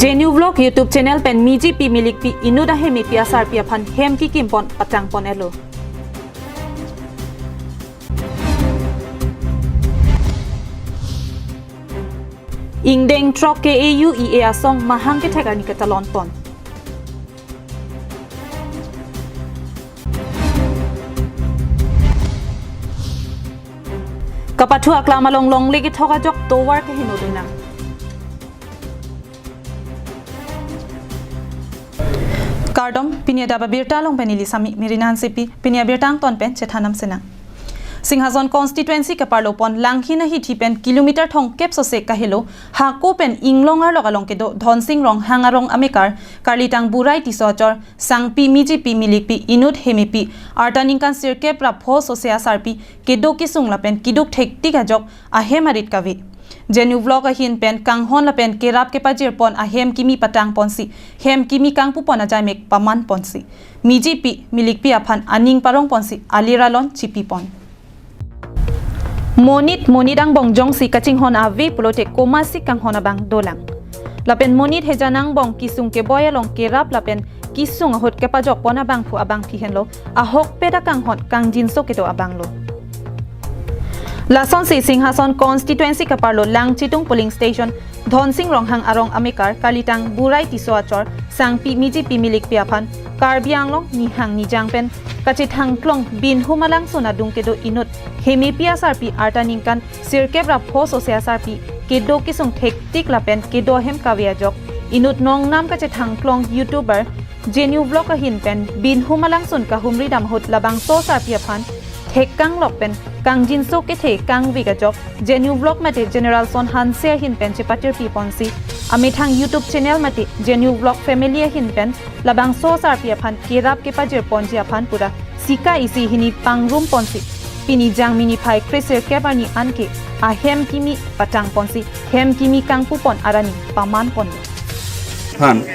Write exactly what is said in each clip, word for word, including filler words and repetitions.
J N U Vlog YouTube channel pen Mijipi Milikpi inut ahem epi asarpi aphan hem kikim pon patang pon elo. Ingdeng throk K A U E A asong mahang kethek arni ketalon pon. Kapathu aklam along longle kethok ajok tovar keheno dunang. Kardom, pini adap abirta along pen neli Sami Merina Hansepi, pini abirta angton pen chethan nam senang. Singhason constituency keparlo pon Langhin ahithi pen kilometer thomkep sose kahelo, hako pen inglong arlok along kedo Dhonsing Ronghang arong amekar, karlitang Burai Tisso achor, Sangpi Mijipi Milikpi inut hem epi, arta ningkan sirkep ra pho sose asarpi, kedo kesung lapen keduk thektik ajok ahem arit kave. J N U Vlog ahin pen kanghon lapen kerap kepajir pon ahem kimi patang ponsi, hem kimi kangpu pon ajaimek paman ponsi, Mijipi Milikpi aphan aning parong ponsi alir alon chipi pon. Monit monit angbong jongsi kachinghon ave pulote komatsi kanghon abang dolang. Lapen monit hejan angbong kesung keboi along kerap lapen kesung ahut kepajok pon abangphu abangpi henlo, ahokpet akanghon kangjinso kedo abang lo. Lasonsi Singhason constituency keparlo Langchitung polling station, Dhonsing Ronghang arong amekar, karlitang Burai Tisso achor, Sangpi Mijipi Milikpi aphan, Karbi Anglong nihang nijang pen kachethangklong Binhu Malangsun adung kedo inut hem epi asarpi arta ningkan sirkep ra pho sose asarpi, kedo kesung thektik lapen kedo ahem kave ajok, inut nongnam kachethangklong YouTuber, J N U Vlog ahin pen Binhu Malangsun kahumri dam ahut labangso asarpi aphan thek kanglok pen kangjinso kethe kangvik ajok, J N U Vlog mate General Son Hanse ahin pen chepatirpi ponsi, amethang YouTube channel mate J N U Vlog family ahin pen labangso asarpi aphan kerap kepajir ponji aphan pura sika isi hini pangrum ponsi, pini Jangmi niphai kre sirkep arni anke ahem kimi patang ponsi, hem kimi kangpu pon arni paman pon. Phan.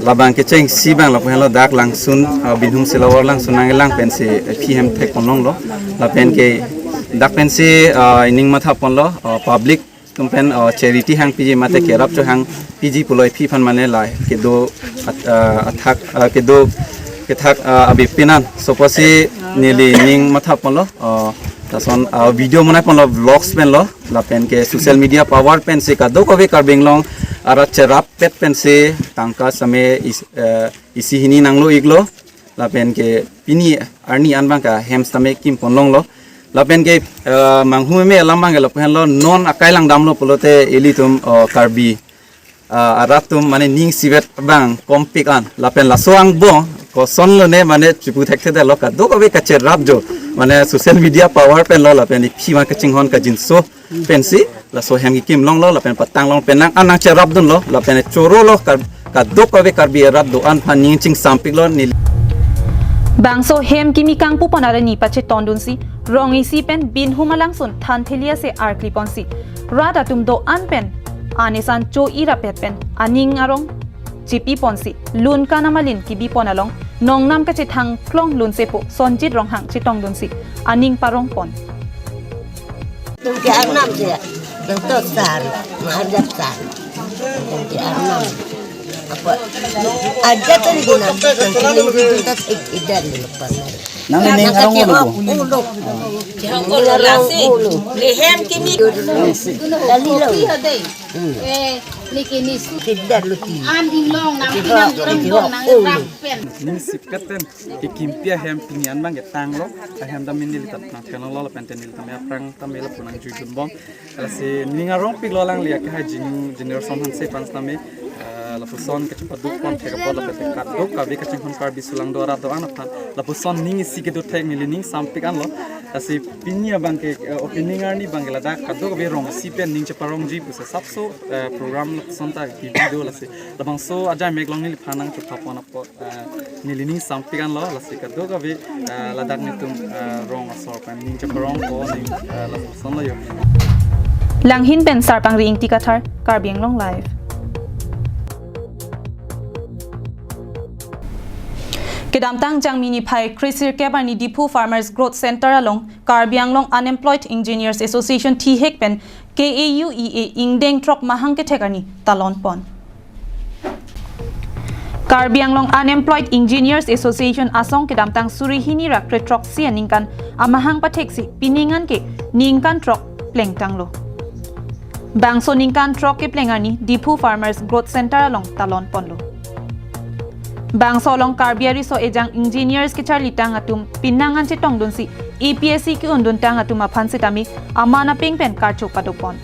Labang kechengsi abang lapu henlo dak Langsun, ah, Binhum Silawar Langsun nanglang pensi, eh, phi hem thek pon longlo. Lapen ke dak pensi, ah, ining matha ponlo, ah, public atum pen, ah, charity hangpiji mate kerap cho hangpiji pulo iphi aphan mane la kedo at-, ah, athak, ah, kedo kethak, ah, abi penan. So pusi neli ning matha ponlo, ah, lason, ah, video monai ponlo, vlogs penlo, lapen ke social media power pensi kadokave Karbi Anglong arat cherap pet pensi tangka same is-, eh, isi hini nanglo iklo, lapen ke pini arni an abang ke hem sitame kim pon longlo, lapen ke, eh, manghu meme alam abang ke lapu henlo non akai langdamlo pulote ilitum, oh, Karbi, ah, arat atum mane ning isivet abang kompik an, lapen laso angbong koson lone mane chipu thekthedetlo, kadokave kacherap jo, mane social media power penlo, lapen iphi ma kachinghon kangjinso pensi laso hem kikim longlo, lapen patang long penang anang cherap dunlo, lapen chorolo, kar-, kadokave Karbi arat do-an aphan ning chingsampiklo neli. Bangso hem kimi kangpu pon arni pachetong dunsi, rong isi pen Binhum Malangsun thantheli ase arkli ponsi, rat atum do-an pen anesan cho-i rapet pen aning arong chipi ponsi, lun kan amalin kibi pon along nongnam kachethangklong lunsepo Sonjit Ronghang chetong dunsi aning parong pon. Tum ke arnam siya. Doktor sar, mahajat sar. Tum ke arnam. Apa? Aja kan guna, kan kiling kita tidak lupa. Nang ning arong ulo. Ulo. Ning arong ulo. Lehem kimi. Kali lo. Hmm. Eh, niki nis. Tidak luti. An inglong nang pinang jurang bong nang rap pen. Ning sipet pen. Kekimpi ahem pini an abang ketanglo, ahem ta nelitum nangthanlo lapen te nelitum aphrang ta mela punang jui dunbom. Lasi ning arongpiklo alangli akehai Jing-, General Son Hanse aphan sitame, eh, lapuson kachepaduk pon thek apot lapen te kadokave kachinghon Karbi sulang do arat do-an aphan lapuson ning isi kedo thek neli ningsampik anlo. Lasi pini abang ke, eh, opening arni abang ke ladak kadokave rong isi pen ning cheparongji pusi sapso, eh, program lapuson ta kibi do lasi. Labangso ajaimek along neliphan nangchepha pon apot, eh, neli ningsampik anlo, lasi kadokave, eh, ladak netum, eh, rong asor pen ning cheparong po ning, eh, lapuson lo yo. Langhin pen Sarpangri Ingti Kathar, Karbi Anglong Live. Kedamtang Jangmi niphai kre sirkep arni Diphu Farmers Growth Center along Karbi Anglong Unemployed Engineers Association thihek pen K A U E A ingdeng throk mahang kethek arni talon pon. Karbi Anglong Unemployed Engineers Association asong kedamtang suri hini ra kre throksi aningkan amahang patheksi pining an ke ningkan throk plengtanglo. Bangso ningkan throk kepleng arni Diphu Farmers Growth Center along talon ponlo. Bangso along Karbi ariso ejang engineers kecharlitang atum pining an chetongdunsi A P S C ke-unduntang atum aphan sitame aman apeng pen karcho padopon.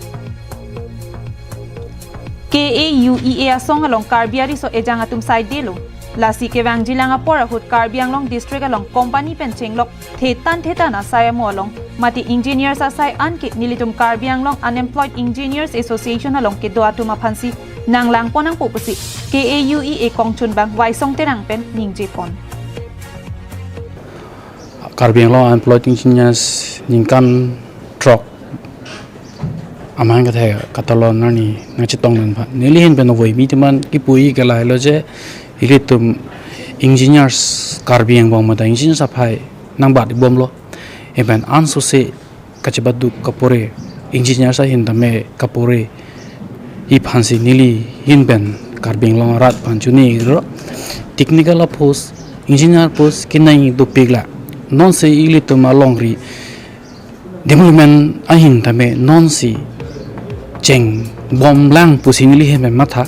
K A U E A asong along Karbi ariso ejang atum saidelo. Lasi kevangjilang apor ahut Karbi Anglong district along company pen chenglok thetan thetan asai amo along mate engineers asai an ke nelitum Karbi Anglong Unemployed Engineers Association along kedo atum aphansi nanglangpon nangpo pusi K A U E A kongchunbang Waisong Terang pen ningjepon. Karbi Anglong Unemployed Engineers ningkan throk amahang kethe katalon arni nangchetongdun aphan. Neli ahin pen avoimi teman kipu-i ke lahelo je ilitum engineers Karbi Anglong mate engineers aphai nangbat bomlo. Epen ansose kachebaduk kapore engineers ahin tame kapore iphansi neli ahin pen Karbi Anglong arat aphan chunilo technical a post engineer post kenai dopiklo. Nonsi ilitum alongri development ahin tame nonsi chengbomlang pusi neli ahin pen matha.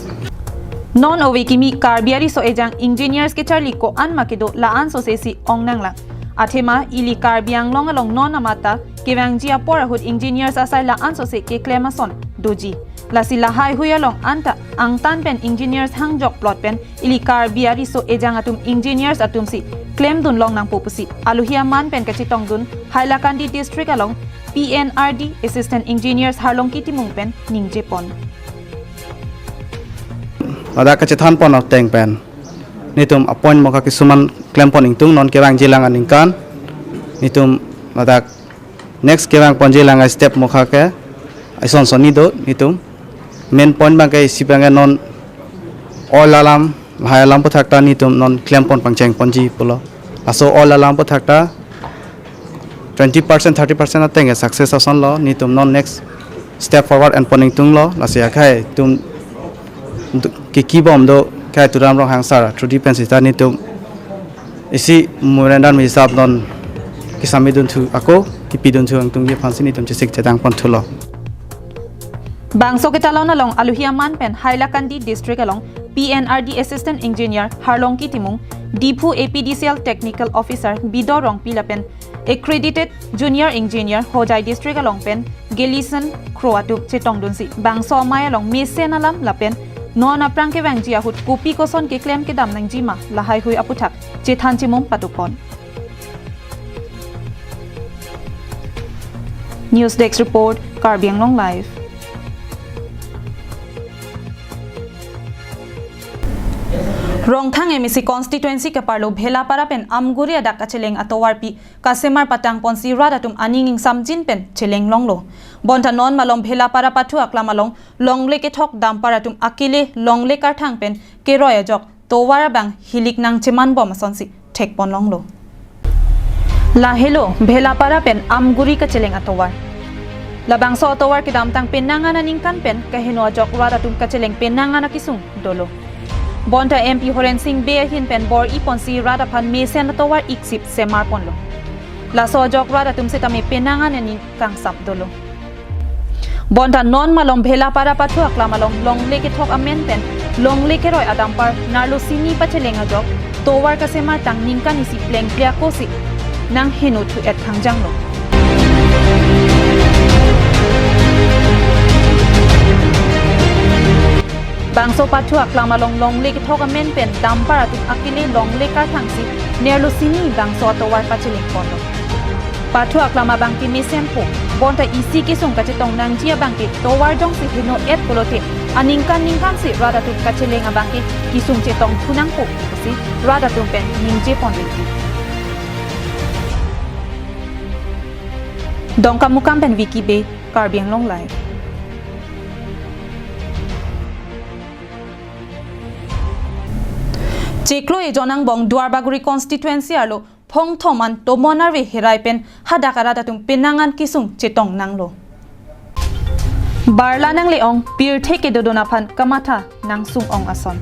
Non ove kimi Karbi ariso ejang engineers kecharli ko-an ma kedo la-an sose si ong nanglang. Athema ili Karbi Anglong along non amat ta kevangji apor ahut engineers asai la-an sose keklem ason doji. Lasi lahaihui along anta angtan pen engineers hangjok plot pen ili Karbi ariso ejang atum engineers atumsi klemdun long nangpo pusi alohi aman pen kachetongdun Hailakandi district along P N R D Assistant Engineers Harlongki Timung pen ningjepon. Ladak kachethanpon ateng pen netum appoint mokha kisuman klempon ingtung, non kevangjilang aningkan netum ladak next kevangponjilang a step mokha ke ason sonni do netum. Main point abangke isi abangke non oil alam, lahai alam aputhak ta netum non klempon pangchengponji pulo. Laso oil alam aputhak ta twenty percent, thirty percent ateng ke success asonlo, netum non next step forward enpon ingtunglo. Lasi akhai tum kiki bom do, akhai Tuliram Ronghang sir through di pen sita netum isi memorandum hisap non kisami dunthu ako kipidun thu angtung aphansi netum chesik chedang pon thulo. Bangso ketalon along alohi aman pen Hailakandi district along P N R D Assistant Engineer Harlongki Timung, Diphu A P D C L Technical Officer Bidor Rongpi lapen Accredited Junior Engineer Hojai district along pen Gelison Kro atum chetongdunsi bangso amei along mesen alam lapen non aphrang kevangji ahut kopi koson keklem kedam nangjima lahaihui aputhak chethan chimum padopon. News Desk Report, Karbi Anglong Live. Rongthang M A C constituency keparlo Bhelapara pen Amguri adak kacheleng atovarpi kasemar patangponsi rat atum aning ingsamjin pen cheleng longlo. Bonta non malom Bhelapara pathu aklam along longle kethok dumper atum akele longle karthang pen keroi ajok tovar abang hilik nangcheman bom asonsi thekpon longlo. Lahelo Bhelapara pen Amguri kacheleng atovar. Labangso atovar kedamtang penang an aningkan pen kaheno ajok rat atum kacheleng penang an akisung dolo. Bonta M P Horen Sing Bey ahin pen bor-iponsi rat aphan mesen atovar iksip semarponlo. Laso ajok rat atum sitame penang an aning kangsap dolo. Bonta non malom Bhelapara pathu aklam along longle kethok amen pen longle keroi adumper nerlo sini pacheleng ajok tovar kasemar tang ningkan isi plengple akosi nangheno thu-et khangjanglo. Bangso pathu aklam along longle kethok amen pen dumper atum akele longle karthangsi nerlo sini bangso atovar pachelengponlo. Pathu aklam abangke mesenpo, bonta isi kesung kachetong nangji abangke tovar jongsi heno-et pulote aningkan ningkansi rat atum kacheleng abangke kesung chetong thu nangpo pusi rat atum pen ningjeponri. Dongkamukam pen Vicky Bey, Karbi Anglong Live. Chiklo ejon angbong Duarbagori constituency arlo phongthom an tomon arve herai pen hadak arat atum penang an kesung chetong nanglo. Barla nangle-ong pirthe kedodun aphan kamatha nangsung ong ason.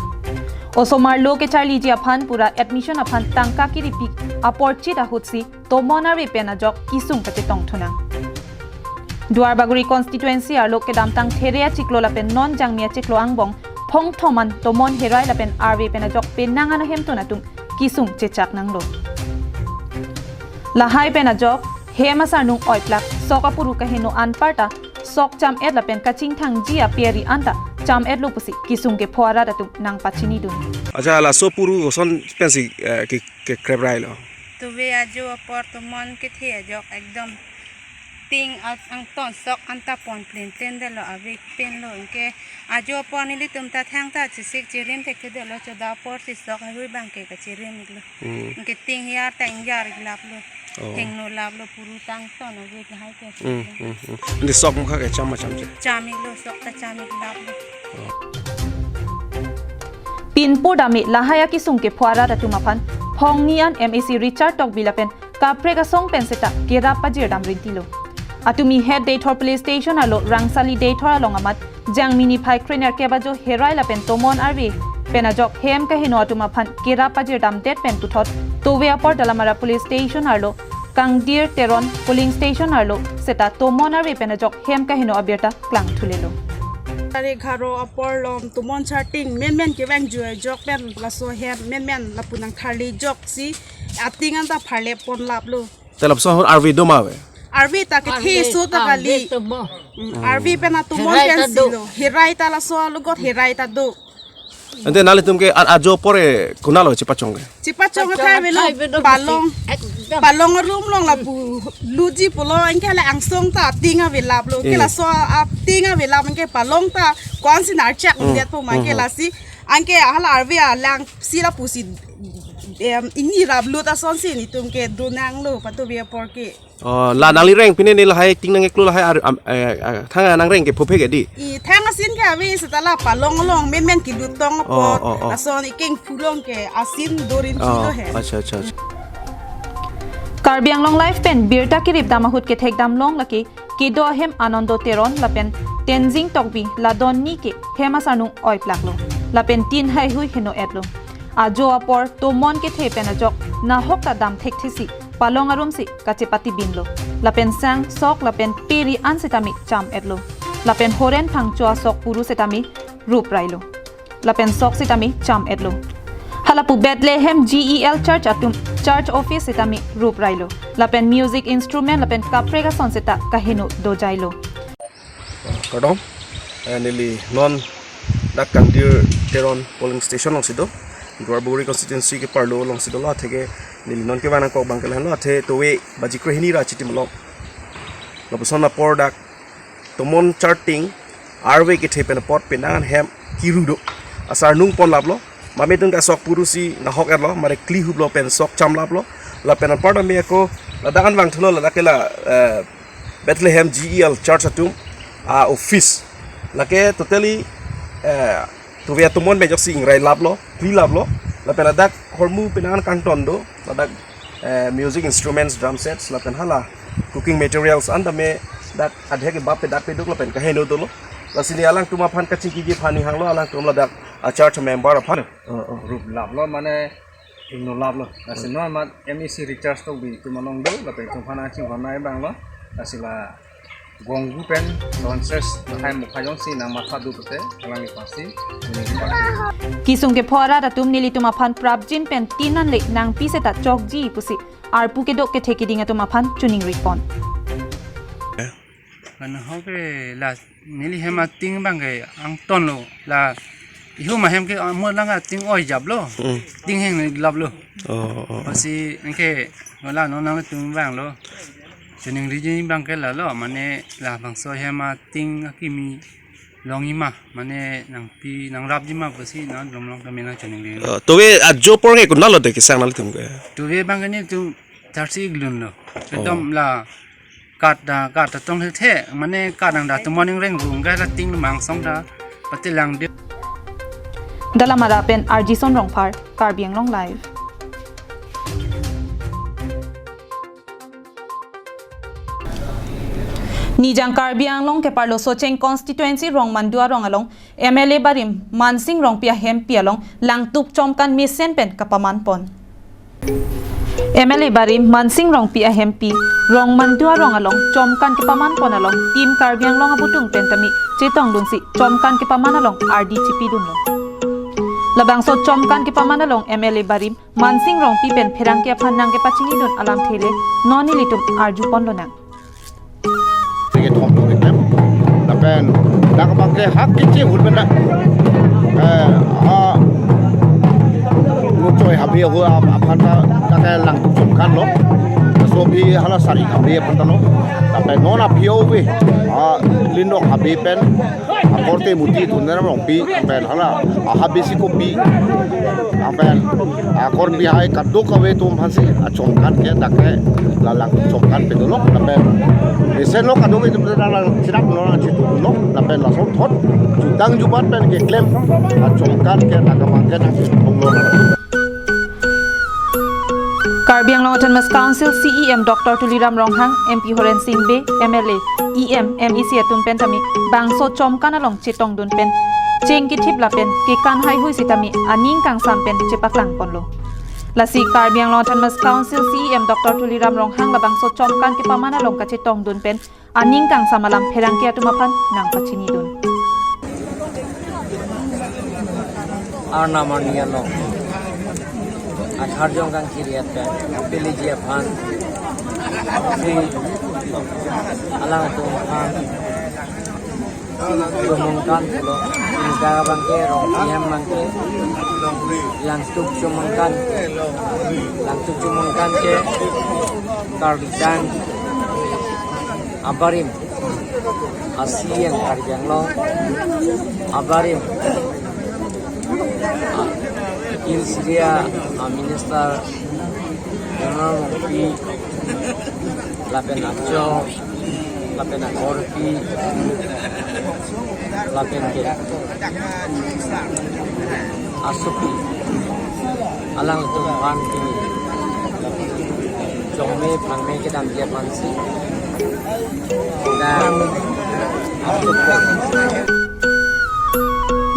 Osomar lo kecharliji aphan pura admission aphan tangka kiripi apor chit ahutsi tomon arve pen ajok kesung kachetong thunang. Duarbagori constituency arlo kedamtang There achiklo lapen non Jangmi achiklo angbong phongthom an tomon herai lapen arve pen ajok penang an ahemtun atum kesung chechak nanglo. Lahai pen ajok hem asarnung oiplak, sok apuru kaheno anparta sok cham-et lapen kachingthangji ape ari anta cham-etlo pusi kesung kepho arat atum nangpachinidun. Acha, laso puru koson pensi, eh, ke, kekrep railo? Tove ajo apor tomon kethe ajok ekdom ting a-, angton sok anta pon plin plin detlo, ave pinlo, anke ajo apor nelitum ta thangta chesik chirim thekthedetlo, choda apor si sok ahui abangke kachirim iklo. Hmm. Anke ting hiar ta ingjak iklaplo. Oh. Hingno laplo, puru ta angton ave lahai ke. Hmm, hmm, hmm. Ante sok mukha ke cham ma chamche? Cham iklo, sok ta cham iklaplo. Oh. Pinpur dame lahai akesung kepho arat atum aphan phongni an M A C Richard Tokbi lapen kaprek asong pen seta kerap pajirdam rintilo. Atumi het Deithor Police Station arlo Rangsali Deithor along amat Jangmi niphai krenerkep ajo herai lapen tomon arve pen ajok hem kaheno atum aphan kerap pajirdamdet pen puthot Tove apor Dalamara Police Station arlo Kangdir Teron Polling Station arlo seta tomon arve pen ajok hem kaheno abirta klangthulelo. Tarik haro apor along tomon charting menmen kevang joi jok pen laso hem menmen lapu nangtharli joksi ating anta pharle ponlaplo. Te lapuson ahut arve do ma ave? Arve ta kethe, arve, so ta kali. Arve tomon. Mm, arve pen atomon herai ta pensi do. Lo. Herai ta laso alogot herai ta do. Ante nanglitum ke a-, ajo apor ke konatlo chepachong ke? Chepachong athai avelo, athai avelo, palong. Ekdom. Palong arum along lapu luji pulo, anke la angsong ta ating avelaplo. Anke, eh, laso ating avelap anke palong ta ko-ansi narchak, hmm, detpo ma, anke, hmm, lasi. Anke hala arve alang si lapusi, em, ingniraplo ta asonsi nelitum ke do nanglo, pa Tove apor ke. Oh, la nangli reng pine ne lahai ting nangkeklo lahai ar-, am, eh, eh, thang nangreng ke phophe ke di? I thang asin ke ave seta la palong along menmen kelut tong apot. Oh, oh, oh. Lason ikeng phulong ke asin dorin, oh, kilo he. Acha, acha, acha. Karbi Anglong Live pen birta keripdam ahut kethekdam long lake kedo ahem Anando Teron lapen Tenzing Tokbi la don ni ke hem asarnung oiplaklo. Lapen tin haihui heno-etlo. Ajo apor tomon kethe pen ajok nahok ta dam thekthesi palong arumsi kachepatibinlo. Lapen sang, sok lapen pe ari an sitame cham-etlo. Lapen horen phangcho asok puru sitame rup railo. Lapen sok sitame cham-etlo. Halapu Bethlehem G E L Church atum church office sitame rup railo. Lapen music instrument lapen kaprek ason seta kaheno dojailo. Kardom, eh, neli non dak Kangdir Teron polling station alongsi do, Duarbagori constituency keparlo alongsi dolo, atheke neli non kevang nangkok abang ke lahenlo, athe Tove baji krehini ra chitim along. Lapuson apor dak tomon charting arve kethe pen apot penang an hem kiru do. Asarnung ponlaplo, mame tung ke sok purusi nahok-etlo, mare kli huplo pen sok chamlaplo. Lapen anparta me ako ladak an vangthulo, ladak ke la, eh, Bethlehem G E L Church atum a-office. Lake totally, eh, Tove atomon pen ajoksi ingrailaplo, klilaplo. Lapen ladak hormu penang an kangton do, ladak, eh, music instruments, drum sets, lapen hala cooking materials an tame dak adhe ke bap pe dak peduk lapen kaheno dolo. Lasi neli alangtum aphan kachingkiji aphan ninghanglo, alangtum ladak a-church member aphan. Oh, oh. Ruplaplo mane hingno laplo. Lasi non amat M A C Richard Tokbi atum along do, lapen itum aphan nangchingvai abanglo. Lasi la Gonggu pen Tonses lahai mukha jongsi nangmatha do pute, alangli pasi, neli pasi. Kesung kepho arat atum nelitum aphan prapjin pen tin an le nangpi seta chokji pusi arpu kedo kethe keding atum aphan choningri pon. Eh? Kanahok re la neli hem ating abang ke angtonlo, la ihum ahem ke amo lang ating oijaplo. Hmm. Ting heng laplo. Oh, oh, oh. Pasi anke wala non nangtum abanglo. Choningriji abang ke lalo, mane labangso ahem ating akimi longji ma, mane nangpi nangrapji ma pusi nang lomlong kami nangchoningri. Oh, Tove ajo apor ke konatlo te kesang nanglitum ke? Tove abang ke nelitum charsi iglunlo. Oh. Ekdom la kat da, kat da tong the, mane kat nang da tomon ingreng rung ga la ting mang song da pati lang de. Dalamara pen R J Son Rongphar, Karbi Anglong Live. Nijang Karbi Anglong keparlo Socheng constituency Rongmandu arong along M L A barim Mansing Rongpi ahempi along langtuk chomkan mesen pen kapaman pon. M L A barim Mansing Rongpi ahempi Rongmandu arong along chomkan kepaman pon along Team Karbi Anglong abutung pen tame chetongdunsi chomkan kepaman along ardi chipidunlo. Labangso chomkan kepaman along M L A barim Mansing Rongpi pen pherangke aphan nangkepachinidun alamthe le non nelitum arju ponlonang. Sige thom lo keklem. Lapen dak abang ke hak kiche hul benda. Eh, ah, Nuchoi Habe ahu ap-, aphan ta dak ke langtuk chomkan lo. So bi hala sari Habe aphan ta lo. Lapen non aphi ahu bi, ah, Lindong Habe pen akorte muti Tuliram Rongpi pen hala, ah, Habe si kopi pen akor bihai kadokave atum aphansi achomkan ke dak ke la langtuk chomkan pedunlo lapen mesen lo kadokave atum ta la chirap lo la chitu lo lapen lason thot jutang jubat pen keklem achomkan ke dak abang ke nangchitonglo. Karbi Anglong Autonomous Council C E M Doctor Tuliram Ronghang, M P Horen Sing Bey, M L A, E M, M A C atum pen tame bangso chomkan along chetongdun pen cheng kethip lapen kekan haihui sitame aning kangsam pen chepaklang ponlo. Lasi Karbi Anglong Autonomous Council C E M Doctor Tuliram Ronghang labangso chomkan kepaman along kachetongdun pen aning kangsam alam pherangke atum aphan nangpachinidun. Arnam arni along akharjong kangkiri pen peleji aphan si alangtum aphan chomongkan pulo. Inka abang ke Rongpi hem abang ke langtuk chomongkan, langtuk chomongkan ke Karbi Tang abarim, a C E M Karbi Anglong abarim, a Hills Area a Minister General Mongpi lapen acho lapen akorpi lapen ke asopi alangtum aphan pini chongme phangme kedamji aphansi. Dan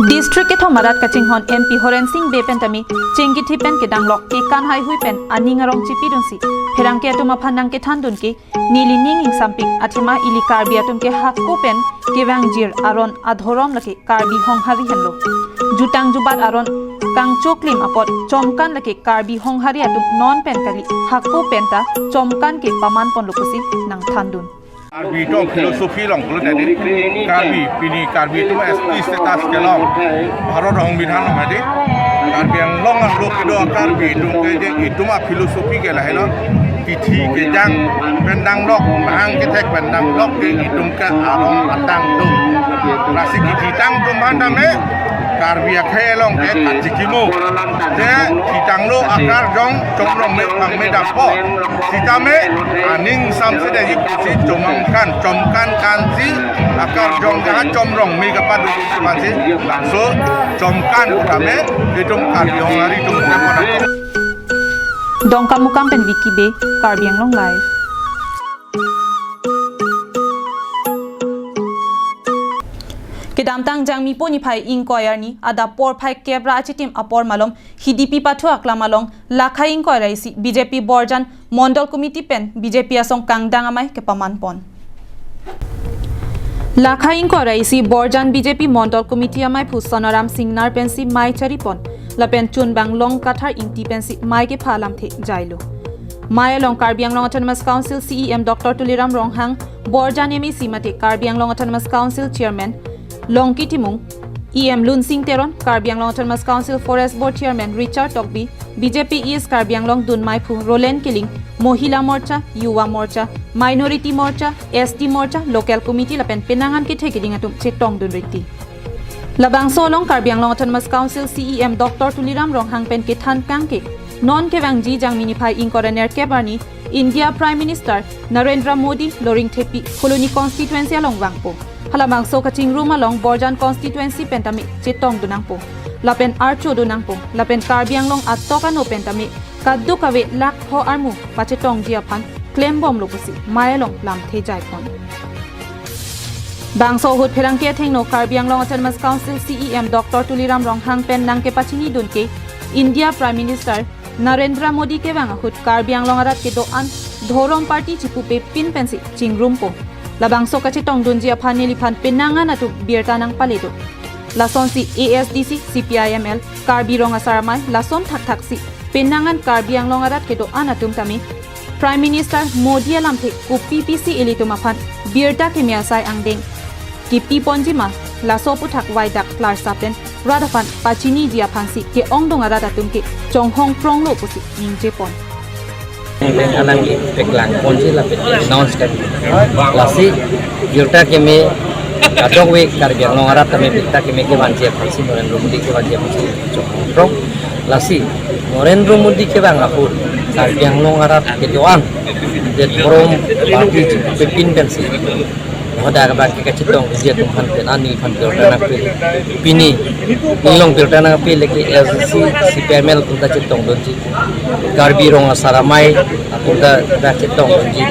District kethom arat kachinghon M P Horen Sing Bey pen tame cheng kethip pen kedanglok kekan haihui pen aning arong chipidunsi pherangke atum aphan nangkethandun ke neli ning ingsampik athema ili Karbi atum ke hako pen kevangjir aron adhorom lake Karbi Honghari henlo. Jutang jubat aron kangchoklim apot chomkan lake Karbi Honghari atum non pen kali hako pen ta chomkan kepaman ponlo pusi nangthandun. Karbi atum philosophy along pulo tadi. Karbi, pini Karbi atum S T status kelong. Bharat Songbidhan along tadi. Karbi Anglong arlo kedo Karbi atum ke je itum a philosophy ke lahelo. Tithi kejang pen danglok, mahang kethek pen danglok ke itum ke arong atang do. Lasi kethitang atum aphan tame Karbi akhei along ke kachikimo. Je thitanglo akarjong chomrong me phang me dampo. Sitame aning samse de ji pusi chomongkan, chomkan kansi akarjong ke ha chomrong me kapadu pansi bangso chomkan tame itum Karbi Honghari atum ke pada. Dongkamukam pen Vicky Bey, Karbi Anglong Live. Kedamtang Jangmi po niphai ingkoi arni adap porphai kep ra achitim apor malom Hidipi pathu aklam along lakha ingkoi ra isi B J P Borjan Mondol Committee pen B J P asong kangdang amei kepaman pon. Lakha ingkoi ra isi Borjan B J P Mondol Committee ameiphu Sonaram Singnar pensi mei chari pon lapen chunbang Long Kathar Ingti pensi mei kepha alamthe jailo. Mei along Karbi Anglong Autonomous Council C E M Doctor Tuliram Ronghang, Borjan M A C mate Karbi Anglong Autonomous Council Chairman Longki Timung, E M Lunsing Teron, Karbi Anglong Autonomous Council Forest Board Chairman Richard Tokbi, B J P East Karbi Anglong dunmeiphu Roland Killing, Mohila Morcha, Yuva Morcha, Minority Morcha, S T Morcha, Local Committee lapen penang an kethe keding atum chetongdun rinti. Labangso along Karbi Anglong Autonomous Council C E M Doctor Tuliram Ronghang pen kethan kang ke non kevangji Jangmi niphai ingkoi ra nerkep arni India Prime Minister Narendra Modi Loringthepi Phuloni constituency along vangpo. Halabangso kachingrum along Borjan constituency pen tame chetongdun nangpo. Lapen archodun nangpo. Lapen Karbi Anglong atok ano pen tame kadokave lakh pho armu pachetongji aphan klembomlo pusi mei along lamthe jaipon. Bangso ahut pherangke athengno Karbi Anglong Autonomous Council C E M Doctor Tuliram Ronghang pen nangkepachinidun ke India Prime Minister Narendra Modi kevang ahut Karbi Anglong arat kedo-an dhorom party chipupepin pensi chingrumpo. Labangso kachetongdunji aphan neliphan penang an atum birta nangpale do. Lasonsi A S D C, C P I M L, Karbi Rong Asar Amei, lason thakthaksi penang an Karbi Anglong arat kedo-an atum tame Prime Minister Modi alamthe kopipisi ilitum aphan birta keme asai angdeng kipi ponji ma, laso aphuthak vaidak klarsap pen rat aphan pachiniji aphansi ke-ongdung arat atum ke chonghong pronglo pusi ningjepon. Alangli paklang ponji lapen announce kan. Lasi birta keme kadokave Karbi Anglong arat tame birta keme kevanji aphansi, Narendra Modi kevanji aphansi chonghong prong. Lasi Narendra Modi kevang ahut Karbi Anglong arat kedo-an dhorom party chipupepin pensi, hoda abang ke kachetongdunji atum aphan pen ani aphan birta nangpale. Pini neli along birta nangpale ke A S D C, C P I M L atum ta chetongdunji, Karbi Rong Asar Amei atum ta, ta chetongdunji.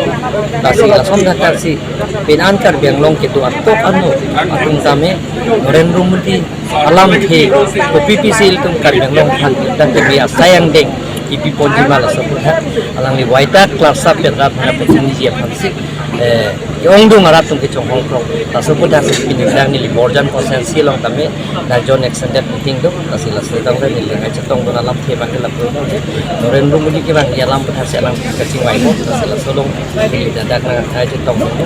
Lasi lason thakthaksi penang an Karbi Anglong kedo atok ano atum tame Narendra Modi alamthe kopipisi ilitum Karbi Anglong aphan birta keme asai angdeng kipi ponji ma, laso aphuthak alangli vaidak klarsap pen rat aphan pachiniji aphansi, eh, ke-ongdung arat atum ke chonghong prong. Laso aphuthak si pini dak neli Borjan constituency along tame dak joint extended meeting do, lasi laso tangte neli nangchetongdun alamthe abang ke lapu do. Narendra Modi kevangji alam aphuthak si alang kachingvai do, lasi laso along neli dak nangchetongdun do.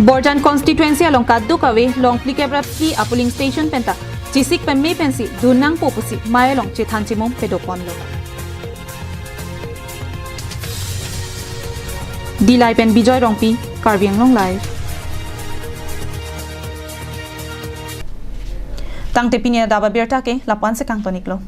Borjan constituency along kadokave long phlikep ra phli a-polling station penta chisik pame pensi dun nangpo pusi mei along chethan chimum pedoponlo. Dillai pen Bijoy Rongpi, Karbi Anglong Live. Tangte pini adap abirta ke lapu-an si kangtoniklo.